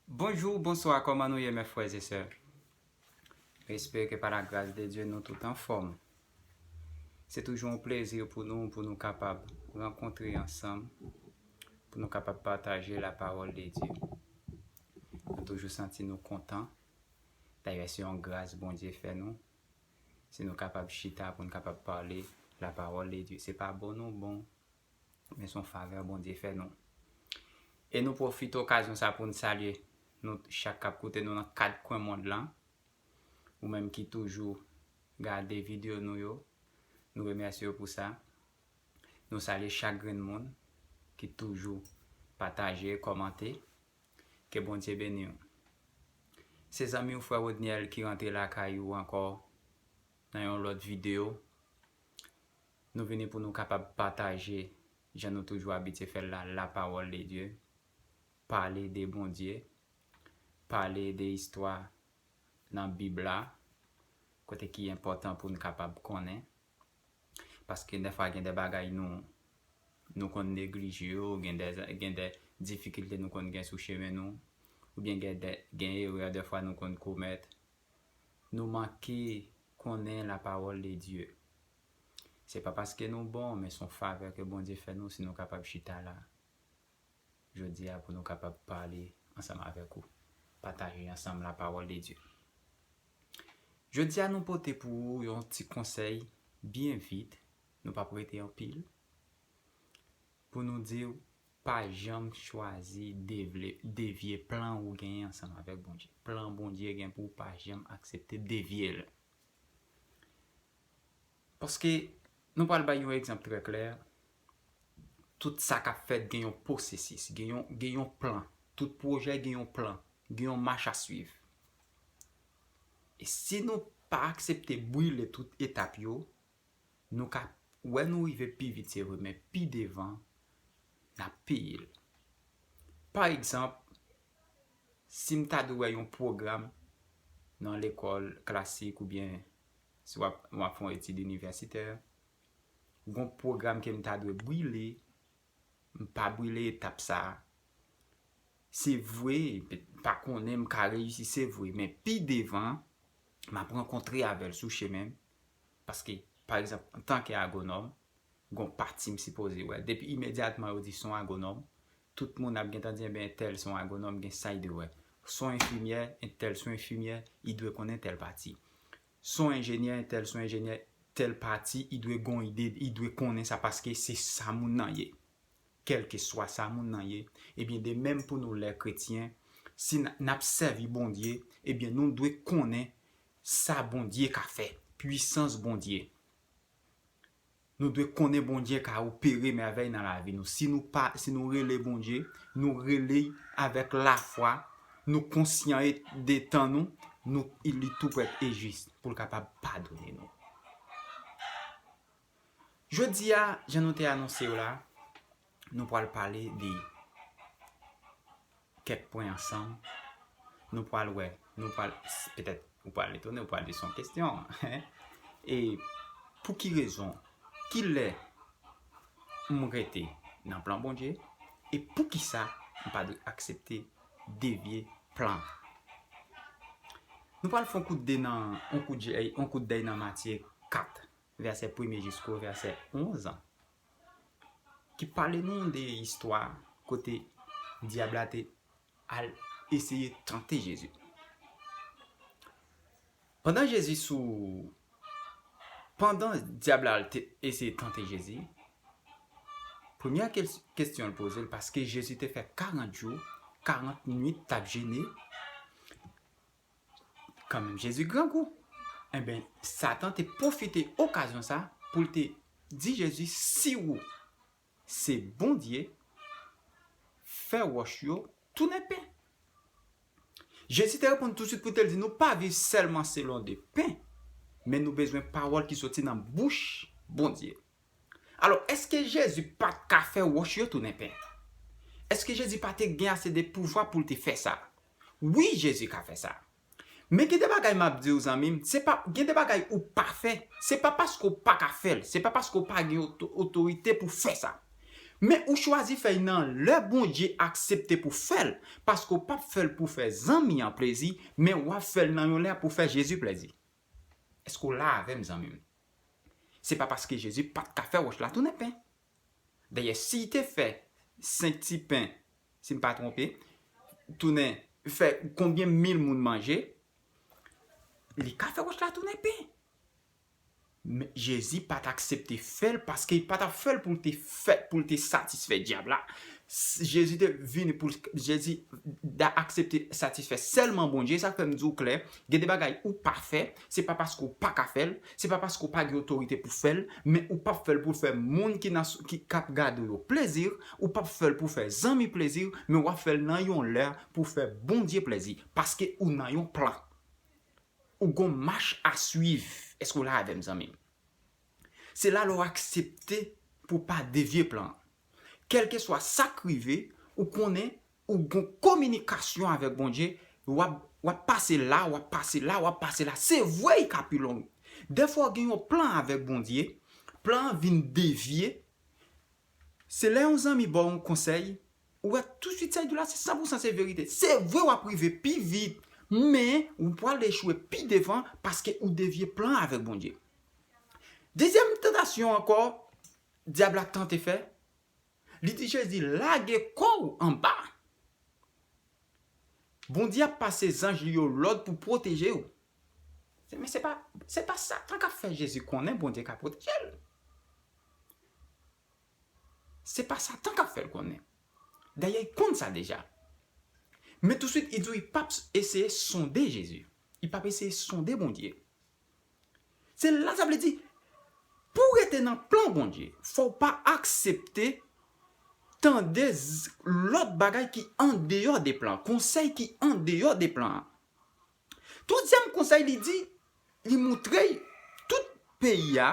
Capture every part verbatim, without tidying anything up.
Bonjou, bonswa, kòman nou ye, mè frè e sè? Espere ke pa la gras de Dye nou tout anfòm. Se toujou yon plezi pou nou, pou nou kapab rankontre ansanm, pou nou kapab pataje la pawòl de Dye. Nou toujou santi nou kontan. Dayè, se yon gras Bondye fè nou. Si nou kapab chita pou nou kapab pale la pawòl de Dye. Se pa bon nou bon, men se yon favè Bondye fè nou. E nou pwofite okazyon sa pou n salye nou chak k ap koute nou nan kat kwen mond lan. Ou menm ki toujou gade videyo nou yo, nou remèsye w pou sa. Nou salye chak grenn moun ki toujou pataje, kòmante. Ke Bondye beni w. Se zanmi w frè Rodniel ki rantre lakay ou ankò nan yon lòt videyo. Nou vini pou nou kapab pataje, jan nou toujou abitye fè l la, la pawòl de Dye. Pale de Bondye. Pale de istwa nan Bib la, kote ki enpòtan pou n kapab konnen. Paske dèfwa gen de bagay nou, nou konn neglije yo, gen de, gen de difikilte nou konn gen sou chemen nou, oubyen gen de, gen erè dèfwa nou konn komèt. Nou manke konnen la pawòl de Dye. Se pa paske nou bon, men se yon favè ke Bondye fè nou si nou kapab chita la jodi a pou nou kapab pale ansanm avèk ou, pataje ansanm la pawòl de Dye. Jodi a nou pote pou ou yon ti konsèy byen vit, nou p ap rete anpil, pou nou di w pa janm chwazi devle, devye plan ou genyen ansanm avèk Bondye. Plan Bondye gen pou ou, pa janm aksepte devye l. Paske nou pral bay yon egzanp trè klè. Tout sa k ap fèt gen yon pwosesis, gen yon, gen yon plan. Tout pwojè gen yon plan, gen yon mach a swiv. E si nou pa aksepte brile tout etap yo, nou ka wè nou rive pi vit, se vre, men pi devan, n ap peye l. Pa egzanp, si m ta dwe wè yon pwogram nan lekòl klasik oubyen si w ap, w ap fè yon etid inivèsitè, gon pwogram ke m ta dwe brile, m pa brile etap sa a. Se vre, m pa konnen m ka reyisi, se vre, men pi devan, m ap rankontre avè l sou chemen m. Paske, pa egzanp, antanke agwonòm, gon pati m sipoze wè. Depi imedyatman yo di se yon agwonòm, tout moun ap gentan di, enben, entèl se yon agwonòm, gen sa y dwe wè. Se yon enfimyè, entèl se yon enfimyè, li dwe konnen tèl pati. Se yon enjenyè, entèl se yon enjenyè, tèl pati, li dwe gon ide, li dwe konnen sa paske se sa moun nan ye. Kèlkeswa sa moun nan ye, ebyen, de menm pou nou lè kretyen, si n, n ap sèvi Bondye, ebyen, nou dwe konnen sa Bondye ka fè, pwisans Bondye. Nou dwe konnen Bondye ka opere mèvèy nan lavi nou. Si nou pa, si nou rele Bondye, nou rele avèk lafwa, nou konsyan e, de tan nou, nou, li tou prèt e jis pou l kapab padone nou. Jodi a, jan nou te anonse yo la, nou pral pale de kèk pwen ansanm. Nou pral wè, nou pral, petèt ou pral etone, ou pral di se yon kesyon. E pou ki rezon, ki lè m rete nan plan Bondye, e poukisa m pa dwe aksepte devye plan? Nou pral fè yon kout de nan, yon kout dèy, yon kout dèy nan Matye kat, vèsè premye jisko vèsè onz, ki pale nou de istwa kote dyab la te al eseye tante Jezi. Pandan Jezi sou, pandan dyab la te eseye tante Jezi, premyè kes-, kesyon l poze l, paske Jezi te fè karant jou, karant nwit t ap jene, kanmenm, Jezi grangou. Enben, Satan te pwofite okazyon sa pou l te di Jezi, si ou se Bondye, fè wòch yo tounen pen. Jezi te reponn tousuit pou te di, nou pa viv sèlman selon de pen, men nou bezwen pawòl ki soti nan bouch Bondye. Alò, èske Jezi pa t ka fè wòch yo tounen pen? Èske Jezi pa te gen ase de pouvwa pou l te fè sa? Wi, Jezi ka fè sa. Men gen de bagay m ap di w, zanmi m, se pa, gen de bagay ou pa fè, se pa paske w pa ka fè l, se pa paske w pa gen oto-, otorite pou fè sa. Men ou chwazi fè l nan lè Bondye aksepte pou fè l, paske w p ap fè l pou fè zanmi an plezi, men w ap fè l nan yon lè pou fè Jezi plezi. Èske w la avè m, zanmi m? Se pa paske Jezi pa t ka fè wòch la tounen pen. Dayè, si l te fè senk ti pen, si m pa twonpe, tounen, fè konbyen mil moun manje, li ka fè wòch la tounen pen. Men Jezi pa t aksepte fè l paske li pa t ap fè l pou l te fè, pou l te satisfè dyab la. S- Jezi te vini pou l- Jezi da aksepte satisfè sèlman Bondye. Sa k fè m di w klè, gen de bagay ou pa fè, se pa paske w pa ka fè l, se pa paske w pa gen otorite pou fè l, men ou p ap fè l pou fè moun ki nan s- ki k ap gade w yo plezi, ou p ap fè l pou fè zanmi plezi, men w ap fè l nan yon lè pou fè Bondye plezi, paske ou nan yon plan. Ou gon mach a swiv. Èske w la avè m, zanmi m? Se la lè w aksepte pou w pa devye plan an. Kèlkeswa sa k rive, ou konnen ou gon kominikasyon avèk Bondye, w ap, w ap pase la, w ap pase la, w ap pase la. Se vre, li ka pi long. Dèfwa w gen yon plan avèk Bondye, plan an vin devye, se lè yon zanmi ba w yon konsèy, ou wè tousuit sa l di w la, se san pou san se verite. Se vre w ap rive pi vit, men ou pral echwe pi devan paske ou devye plan avèk Bondye. Dezyèm tantasyon ankò, dyab la tante fè, li di Jezi, lage kò w anba. Bondye ap pase zanj li yo lòd pou pwoteje w. Se- Men se pa, se pa Satan k ap fè Jezi konnen Bondye ka pwoteje l. Se pa Satan k ap fè l konnen. Dayè, li konn sa deja. Men tousuit, li di w li p ap eseye sonde Jezi. Li p ap eseye sonde Bondye. Se la sa vle di, pou w rete nan plan Bondye, fò w pa aksepte tande z- lòt bagay ki andeyò de plan, konsèy ki andeyò de plan an. Twazyèm konsèy, li di, li moutre l tout peyi a,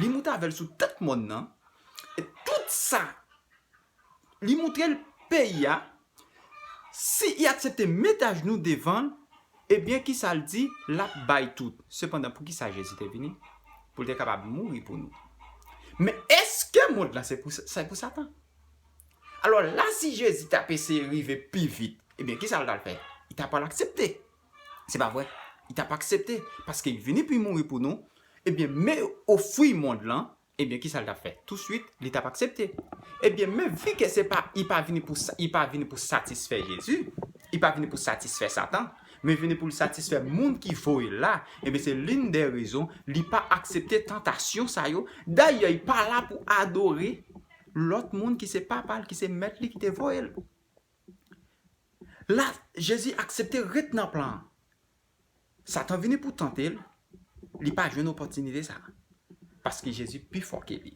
li moute avè l sou tèt mòn nan, e tout sa, li moutre l peyi a, si li aksepte met ajnou devan l, ebyen, kisa l di? L ap bay tout. Sepandan, poukisa Jezi te vini? Pou l te kapab mouri pou nou. Men èske mond lan se pou, se pou Satan? Alò la, si Jezi t ap eseye rive pi vit, ebyen, kisa l t al fè? Li t ap al aksepte. Se pa vre? Li t ap aksepte, paske li vini pou li mouri pou nou. Ebyen, men ofri mond lan, ebyen, kisa l t ap fè? Tousuit, li t ap aksepte. Ebyen, men vi ke se pa, li pa vini pou sa- li pa vini pou satisfè Jezi, li pa vini pou satisfè Satan, men vini pou l satisfè moun ki voye l la, ebyen, se l'une des raisons li pa aksepte tantasyon sa yo. Dayè, li pa la pou adore lòt moun ki se papa l, ki se mèt li ki te voye l. La, Jezi aksepte ret nan plan an. Satan vini pou tante l, li pa jwenn opòtinite sa a. Paske Jezi pi fò ke li.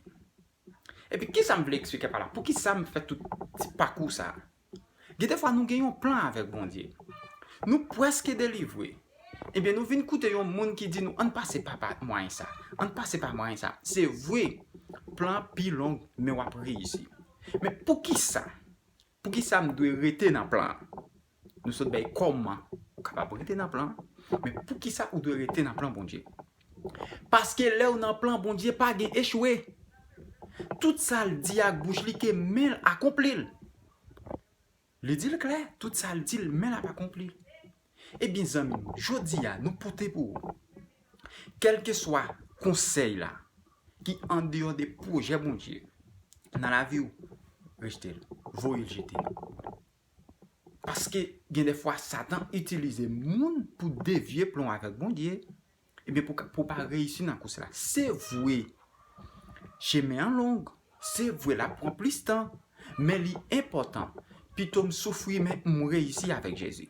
Epi, kisa m vle eksplike pa la? Poukisa m fè tout ti pakou sa a? Gen de fwa nou gen yon plan avèk Bondye. Nou prèske delivre. Ebyen, nou vin koute yon moun ki di nou, ann pase pa, pa mwayen sa. Ann pase pa mwayen sa. Se vre, plan an pi long, men w ap reyisi. Men poukisa? Poukisa m dwe rete nan plan an? Nou sot bay kòman ou kapab rete nan plan an. Men poukisa ou dwe rete nan plan Bondye? Paske lè w nan plan Bondye, pa gen echwe. Tout sa l di ak bouch li ke men l akonpli l. Li di l klè, tout sa l di l, men l ap akonpli l. Ebyen, zanmi m, jodi a, nou pote pou ou. Kèlkeswa konsèy la ki andeyò de pwojè Bondye nan lavi w, rejte l, voye l jete. Paske gen de fwa Satan itilize moun pou devye plan avèk Bondye. Ebyen, pou, pou pa reyisi nan kous la. Se vre, chemen an long, se vre, l ap pran plis tan, men li enpòtan. Pito m soufri, men m reyisi avèk Jezi.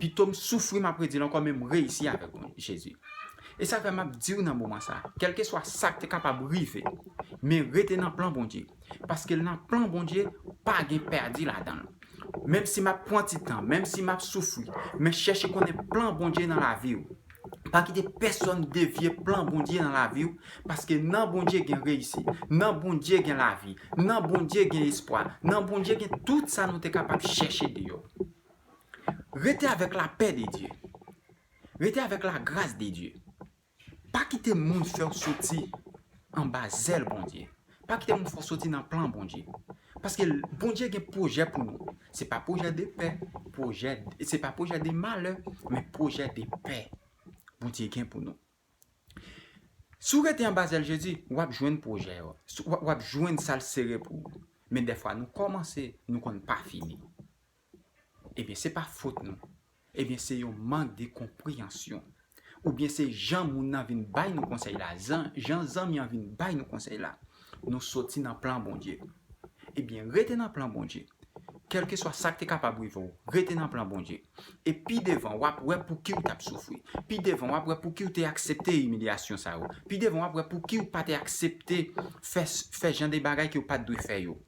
Pito m soufri, m ap redi l ankò, men m reyisi avèk Jezi. E sa fè m ap di w nan moman sa, kèlkeswa sa k te kapab rive, men rete nan plan Bondye. Paske nan plan Bondye, pa gen pèdi ladan l. Menm si m ap pran ti tan, menm si m ap soufri, men chèche konnen plan Bondye nan lavi w. Pa kite pèsonn devye plan Bondye nan lavi w, paske nan Bondye gen reyisi, nan Bondye gen lavi, nan Bondye gen espwa, nan Bondye gen tout sa nou te kapab chèche deyò. Rete avèk lapè de Dye. Rete avèk lagras de Dye. Pa kite moun fè w soti anba zèl Bondye. pa kite moun fè w soti nan plan Bondye. Paske Bondye gen pwojè pou nou. Se pa pwojè de pè, pwojè, se pa pwojè de malè, men pwojè de pè Bondye gen pou nou. Si w rete anba zèl Jezi, w ap jwenn pwojè yo. W ap jwenn sa l sere pou ou. Men dèfwa nou kòmanse, nou konn pa fini. Ebyen, se pa fòt nou. Ebyen, se yon mank de konpreyansyon. Oubyen se jan moun nan vin bay nou konsèy la, jan zanmi an vin bay nou konsèy la. Nou soti nan plan Bondye. Ebyen, rete nan plan Bondye. Kèlkeswa sa k te kapab rive w, rete nan plan Bondye. E pi devan, w ap wè pou ki w t ap soufri. Pi devan, w ap wè pou ki w te aksepte imilyasyon sa yo. Pi devan, w ap wè pou ki w pa te aksepte fè, fè jan de bagay ke w pa t dwe fè yo.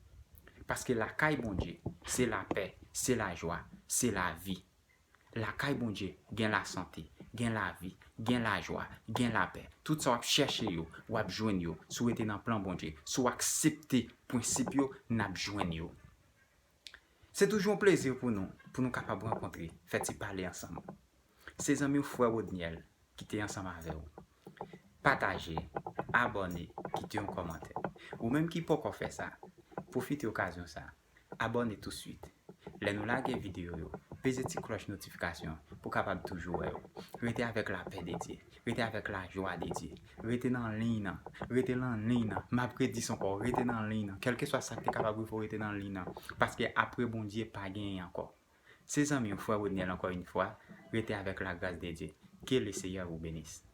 Paske lakay Bondye, se lapè, se lajwa, se lavi. Lakay Bondye, gen lasante, gen lavi, gen lajwa, gen lapè. Tout sa w ap chèche yo, w ap jwenn yo. Si w rete nan plan Bondye, si w aksepte prensip yo, n ap jwenn yo. Se toujou yon plezi pou nou, pou nou kapab rankontre, fè ti pale ansanm. Se zanmi w frè Rodniel ki te ansanm avè w. Pataje, abòne, kite yon kòmantè. Ou menm ki poko fè sa, pwofite okazyon sa. Abòne touswit. Lè nou lage videyo yo, peze ti klòch notifikasyon pou kapab toujou wè yo. Rete avèk lapè de Dye. Rete avèk lajwa de Dye. Rete nan liy nan. Rete nan liy nan. M ap redi sa ankò, rete nan liy nan. Kèlkeswa sa k te kapab rive w, rete nan liy nan. Paske apre Bondye pa genyen ankò. Se zanmi w frè Rodniel ankò yon fwa. Rete avèk lagras de Dye. Que le Seigneur vous bénisse.